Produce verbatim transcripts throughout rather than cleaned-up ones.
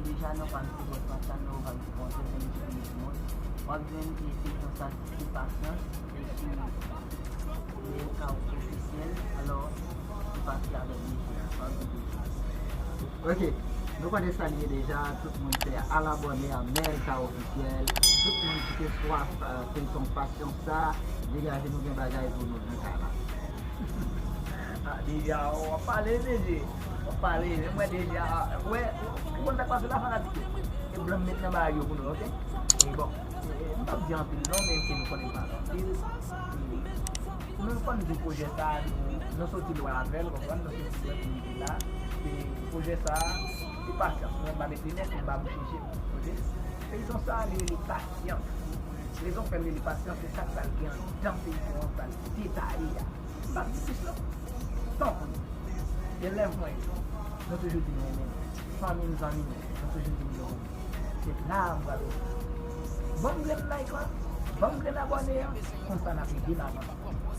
Deja nan paj Facebook WhatsApp nou, w ap jwenn yon seri de moun. W ap jwenn e, peyizan sa ki se Pasyans, e ki Meyèl Kawo Ofisyèl. Alò, nou pati avèk D J a, ann di D J. Ok, nou konnen sa li ye deja, tout moun se al abòne a Meyèl Kawo Ofisyèl, tout moun ki te swaf, euh, feyton Pasyans sa, degaje nou gen bagay pou nou nan kay la. Ah, D J a, w ap pale, D J. W ap pale, menm mwen D J a, wè, ou konn sa k pase la, fanatik yo. E blan m met nan bagay yo pou nou, ok? E bon, e, m p ap di anpil non, men ke nou konnen m pa anpil. E, nou konn di pwojè sa, nou, nou soti lwen avè l, konprann, nou soti lwen pou rive la. E pwojè sa, se Pasyans, mwen m pa mete non, pou m pa bouche je m, ok? Peyizan sa, li rele Pasyans. Rezon fè l rele Pasyans, se sa k pral gen anndan feyton an, pral detaye a. M p ap di plis non. Tanpri. Elèv mwen yo, nou toujou di nou renmen nou. Fanmi m, zanmi m, nou toujou di nou renmen nou. Se la a m pral ouvri. Ban m grenn like lan, ban m grenn abòne an, konsa n ap ede m avanse.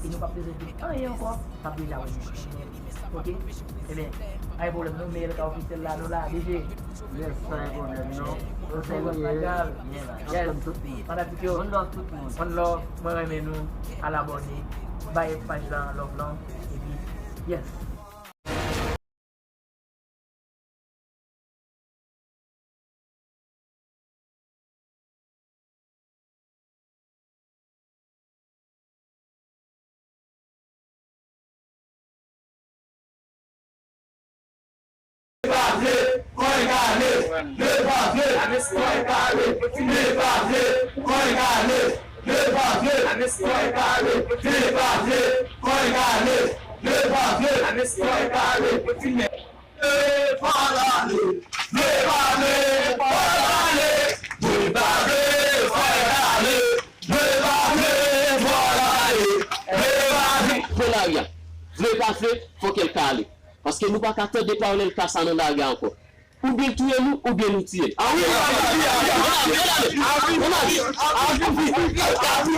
E nou p ap bezwen di anyen ankò, n ap deja wè nou renmen nou. Ok? Ebyen, pa gen pwoblèm non, Meyèl Kawo Ofisyèl la, nou la, D J. Yes, pa gen pwoblèm non. Yes, fanatik yo. One love tout moun. One love, mwen renmen nou, al abòne, bay paj la love lan, epi, yes. Ne pas vle, kò l kale. Ne pas vle, kò l kale. Ne pas vle, kò l kale. Ne pas vle, kò l kale. Ne pas vle, kò l kale. Ne pas vle, kò l kale. Vle pa l ale, vle pa vle, fò l ale. Vle pa vle, fò l ale. Vle pa vle, fò l ale. Vle pa vle. Pran lari a. Vle pa vle, fòk L K ale. Paske nou pa ka tande pawòl L K sa nan lari a ankò. Oubyen l touye nou, oubyen nou tiye l.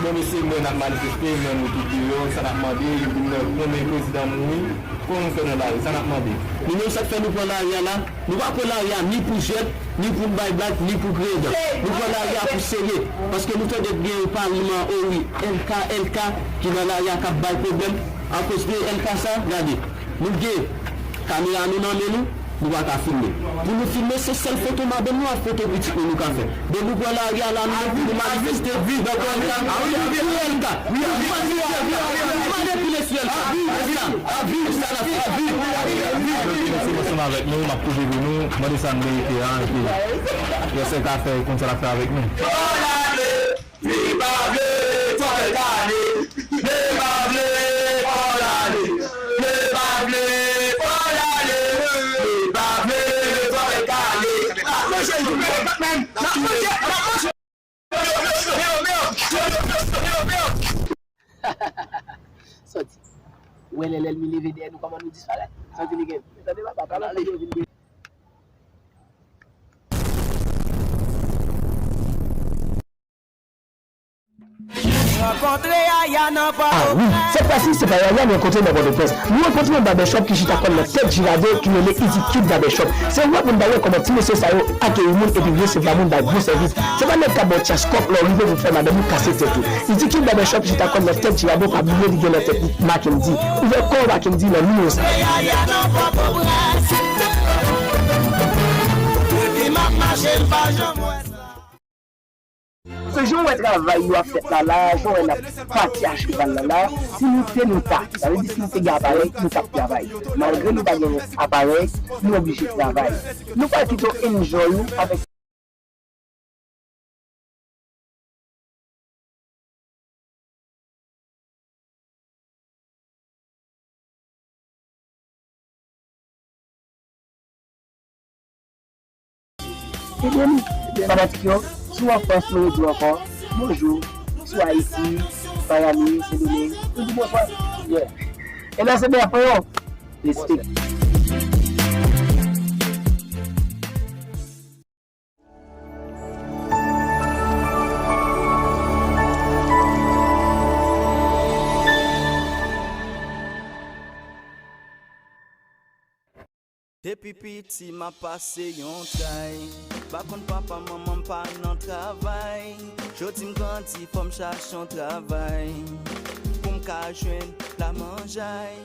Bon, mesye, mwen n ap manifeste, men nou tout deyò, sa n ap mande, yo di nou konnen prezidan mouri, kòman nou fè nan lari, sa n ap mande. Nou menm, sa k fè nou pran lari a la, nou pa pran lari a ni pou jwèt, ni pou n bay blag, ni pou griyen dan. Nou pran lari a pou serye, paske nou tande gen yon paleman, o wi, L K, L K, ki nan lari a k ap bay pwoblèm, akoz de L K sa, gade. Nou gen kamera nou nan men nou, nou pa ka filme. Pou nou filme, se sèl foto madanm nou ak foto pitit nou nou ka fè. Donk nou pran lari a la, nou menm pou nou manifeste, donk, pou L K. Nou manifeste, nou manifeste pou L K. Se sa n ap fè. Mesye, ansanm avèk nou, m ap kouvri pou nou, mande sa n merite a, epi lè sa L K fè, konn sa l ap fè avèk nou. Li pa vle fò l ale. Li pa vle fò l ale. Li pa vle fò l ale. Li pa vle fò l ale. N ap manje l tou. N ap manje, n ap manje. Sòti. Ou wè lè lènmi leve dèyè nou, kòman nou disparèt? Sòti li gen. Tande papa, talè fò yo vin. Rankontre Yaya nan Pòtoprens. Ah wi, sèt fwa si, se pa Yaya nou rankontre nan Pòtoprens. Nou rankontre yon barbershop ki chita kò l nan tèt Jirado ki rele Easy Cute Barbershop. Se wè pou n ta wè kòman ti mesye sa yo akeyi moun epi resevwa moun bay bon sèvis. Se pa nèg k ap ba w tchas kòk lè w rive pou fè madanm ou kase tèt ou. Easy Cute Barbershop chita kò l nan tèt Jirado, pa bliye li gen nan tèt li Mackendy. Ouvè kò w Mackendy nan nimewo sa. Se jan w wè travay yo ap fèt la la, jan w wè n ap pati a cheval la la, si nou te nou ta, sa vle di si nou te gen aparèy, nou t ap travay. Malgre nou pa gen aparèy, nou oblije travay. Nou pral kite w enjoy ou avèk Ebyen, fanatik yo, si w an Frans, nou redi ankò, bonjou. Si w Ayiti, Miami, Sendomeng, nou di bonswa. Yeah. E nan se byen, freo. Respè. Depi piti m ap pase yon chay. Pa konn papa, manman m pa nan travay. Jodi m grandi, fò m chache yon travay pou m ka jwenn lamanjay.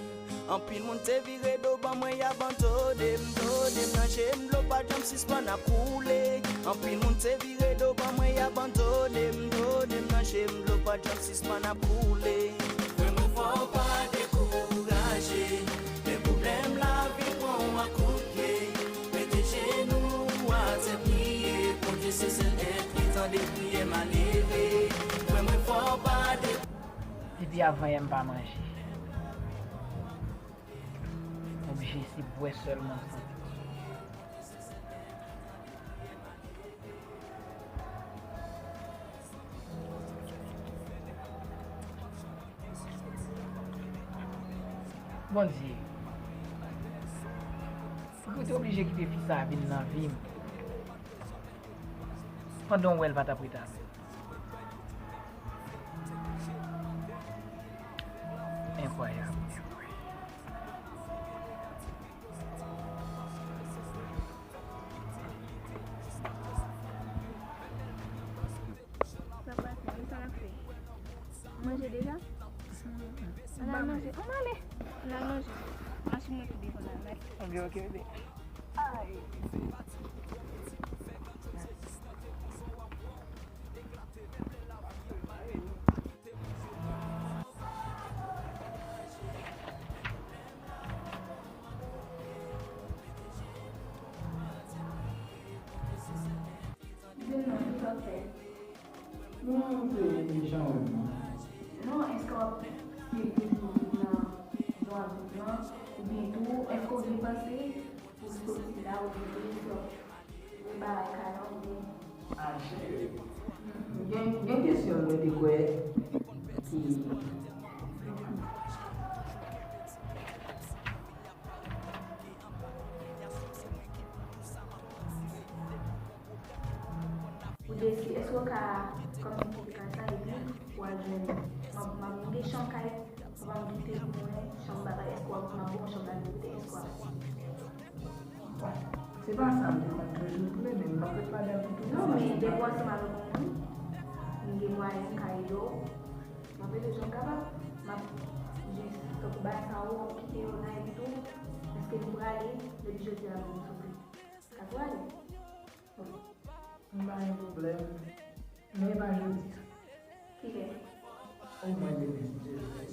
Anpil moun te vire do ban mwen, y abandone m, done m nan je m, dlo pa janm sispann ap koule. Anpil moun te vire do ban mwen, y abandone m, done m nan je m, dlo pa janm sispann ap koule. Frè mwen, fò w pa dekouraje, lè pwoblèm lavi pran w ak kout pye, mete jenou w atè, priye, Bondye se sèl èt ki tande priyè malere. Frè mwen, fò w pa dekouraje. Depi avan yè m pa manje. Oblije se bwè sèlman m santi. Bondye, ou te oblije kite fi sa a vin nan vi m pandan w wè l pa t ap ret avè m. Enkwayab. Sa pase, men sa l ap fè. Manje deja? Al al manje. Ann ale. Al al manje. Machin mwen tou devan la, mèsi. Ok, ok, ok. Ay. Di m non, kisa w fè? Non, se jan w wè m nan. Non, èske w ap viv toujou nan zòn nan? Oubyen tou, èske w gen panse pou soti la oubyen pou sòti? Gen, gen kesyon mwen te kwè ki Ou desi, èske w ka kòmanse fè sa epi w al jwenn, m ap, m ap gen chanm kay, papa m kite pou mwen, chanm bagay, èske w ap, m ap gen yon chanm la kote, èske w ap? Bon, se pa sa m te konn toujou vle, men m ap ret ladan l pou tout tan. Non, men depi w ansanm avèk yon moun, m gen mwayen m ka ede w. M ap ede w jan m kapab. M ap jis, tankou bagay sa yo, w ap kite yo nan epi tou, èske nou prale, depi jodi a, nou soufri. Ka prale. M pa gen pwoblèm. Men e pa jodi a. Kilè? Omwen demen, si Dye vle.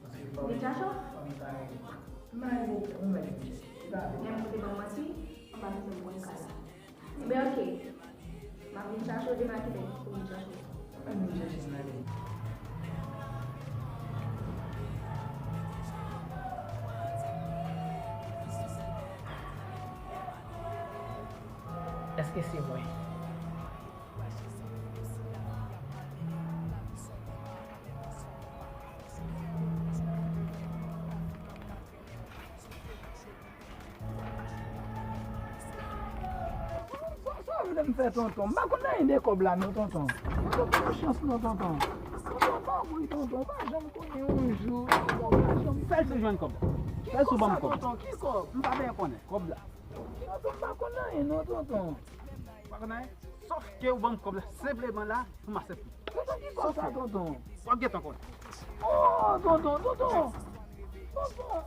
Paske fò m, vin chache w? Fò m ta gen. M pa gen pwoblèm, omwen demen. E pa vin. Men m te ban w manti, m pa bezwen mwen ka la. Ebyen, oke. M ap vin chache w demen, kilè pou m vin chache w? Mwen vin chache m ale. Èske se mwen? Sa w vle m fè, tonton? M pa konn anyen de kòb la, non, tonton. Tonton, pa yon chans, non, tonton. Tonton, pa vre, tonton. M pa janm konnen yon jou, tonton, m pa janm. Fè l sou jwenn kòb la. Fè l sou ban m kòb la. Tonton, ki kòb? M pa byen konnen. Kòb la. Tonton, m pa konn anyen, non, tonton. Pa konn anyen? Sòf ke ou ban m kòb la senpleman la pou m aksepte. Tonton, ki kòb sa, tonton? W ap gentan konnen. Oh, tonton, tonton. Tonton.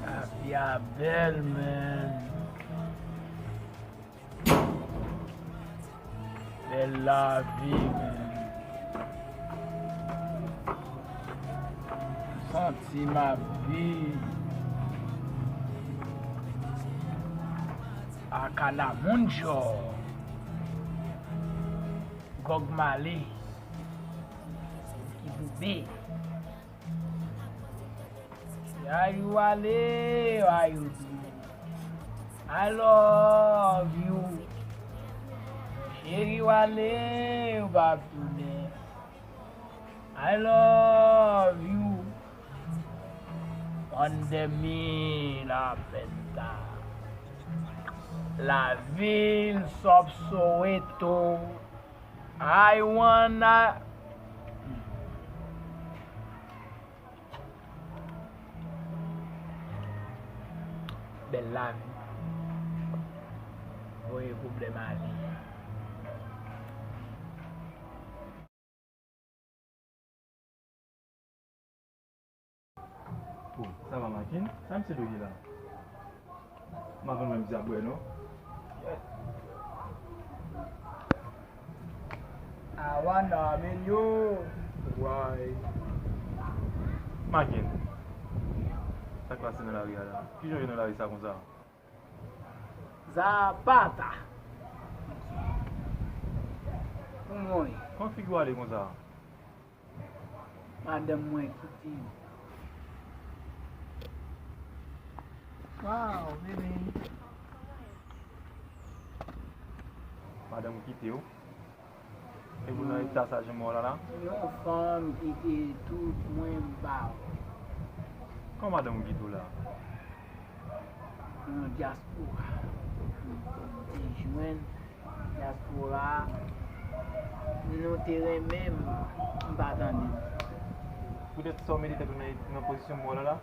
Lavi a bèl, man. Bèl lavi, man. Santi m ap viv. Akana Munjor. Gòg Male. Ki boube. Ayou ale, ayou tounen. I love you. Cheri w ale, ou p ap tounen. I love you. Pandemia la venta. La ville sòf Soweto. I wanna Bèl lavi. Voye pwoblèm ale. Oh, sa va, Makin? Sa misye dwe ye la? M pa konn wè misye ap bwè, non. I wanna meet you. Why? Makin, sa k pase nan lari a la? Kijan w ye nan lari sa konsa? Zapata. Pou mwen. Kòman figi w ale konsa? Madanm mwen kite m. Wow, bebe. Madanm ou kite w? E pou nan eta sa jan mò la la? Yon fanm kite tout mwen ba ou. Kòman madanm ou kite w la? Nan dyaspora. M te jwenn dyaspora, nou te renmen m, m pa tande l. Poutèt sa w mete tèt ou nan, nan pozisyon mò la la?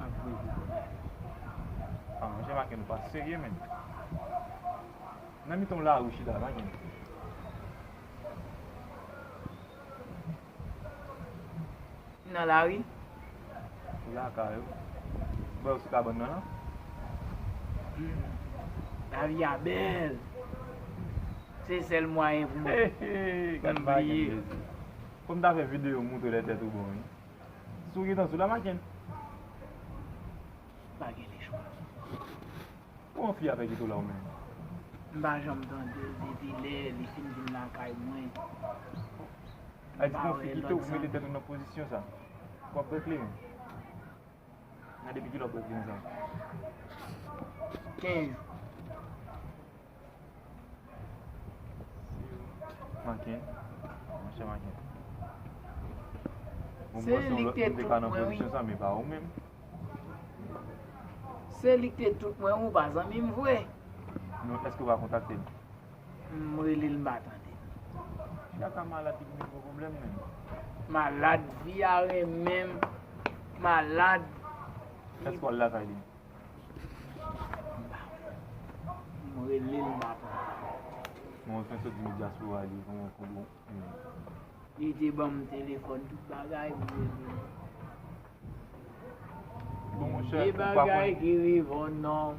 Ap rete. Ah, monchè, Makin, ou pa serye, menm. Nan mitan yon lari w chita, Makin. Nan lari. Ou lakay ou. Bò sou kabann nan, non? Hmm. Lavi a bèl. Se sèl mwayen pou mwen. Hey, hey, gad bagay, Jezi. Fò m ta fè videyo moutre lè tèt ou bon, wi. Si w gentan sou la, Makin. Pa gen lechwa. Kòman fi a fè kite w la ou menm? M pa janm tande l depi lè li fin vin lakay mwen. A di pou fi kite w pou mete tèt ou nan pozisyon sa. W ap rekle menm. Nan depi kilè w ap rekle konsa? Kenz jou. Makin. Monchè Makin. Bon, se li k te tout mwen, wi. Sa, men pa ou menm. Se li k te tout mwen, ou pa zanmi m vre. Non, èske w pa kontakte l? M rele l, m pa tande. Fi a ka malad, li gen gwo pwoblèm menm. Malad, vi a renmen m. Malad. Èske w al lakay li? M rele l, m pa pran. Mwen fè soti nan dyaspora li, kòman w konn. Li te ban m telefòn, tout bagay, m rele l. Bon, monchè, de bagay ki rive yon nonm,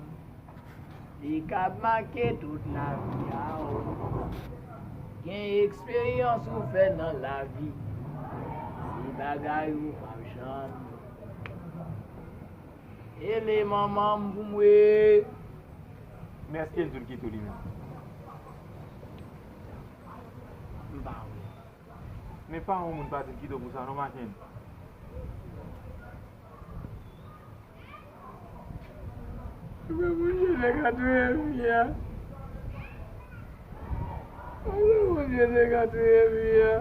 li ka make tout lavi a w. Gen eksperyans ou fè nan lavi, se bagay ou p ap janm. Ele manman m pou mwen. Men èske l di w l kite w li menm? M pa wè. Men pa yon moun pa di l kite w pou sa non, Makin. Mwen Bondye te ka touye fi a. Mwen Bondye te ka touye fi a.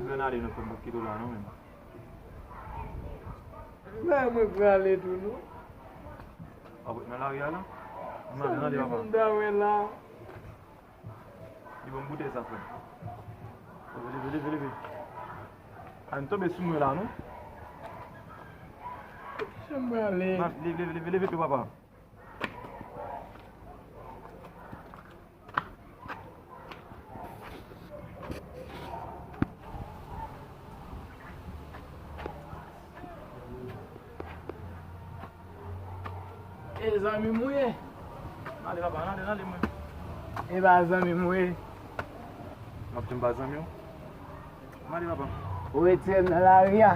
Mwen ale non, fè m pa kite w la non menm. Mwen, mwen prale tou non. W ap ret nan lari a la? Mwen ale, mwen ale, papa. Sa m ta wè la. Li ban m boutèy sa, frè m. Leve, leve, leve, leve. A, n tonbe sou mwen la, non? Jan m prale. Leve, leve, leve, leve tou, papa. E zanmi m ou ye? N ale, papa, n ale, n ale, mwen. E pa zanmi m ou ye? M ap di m pa zanmi w? M ale, papa. Ou retire m nan lari a.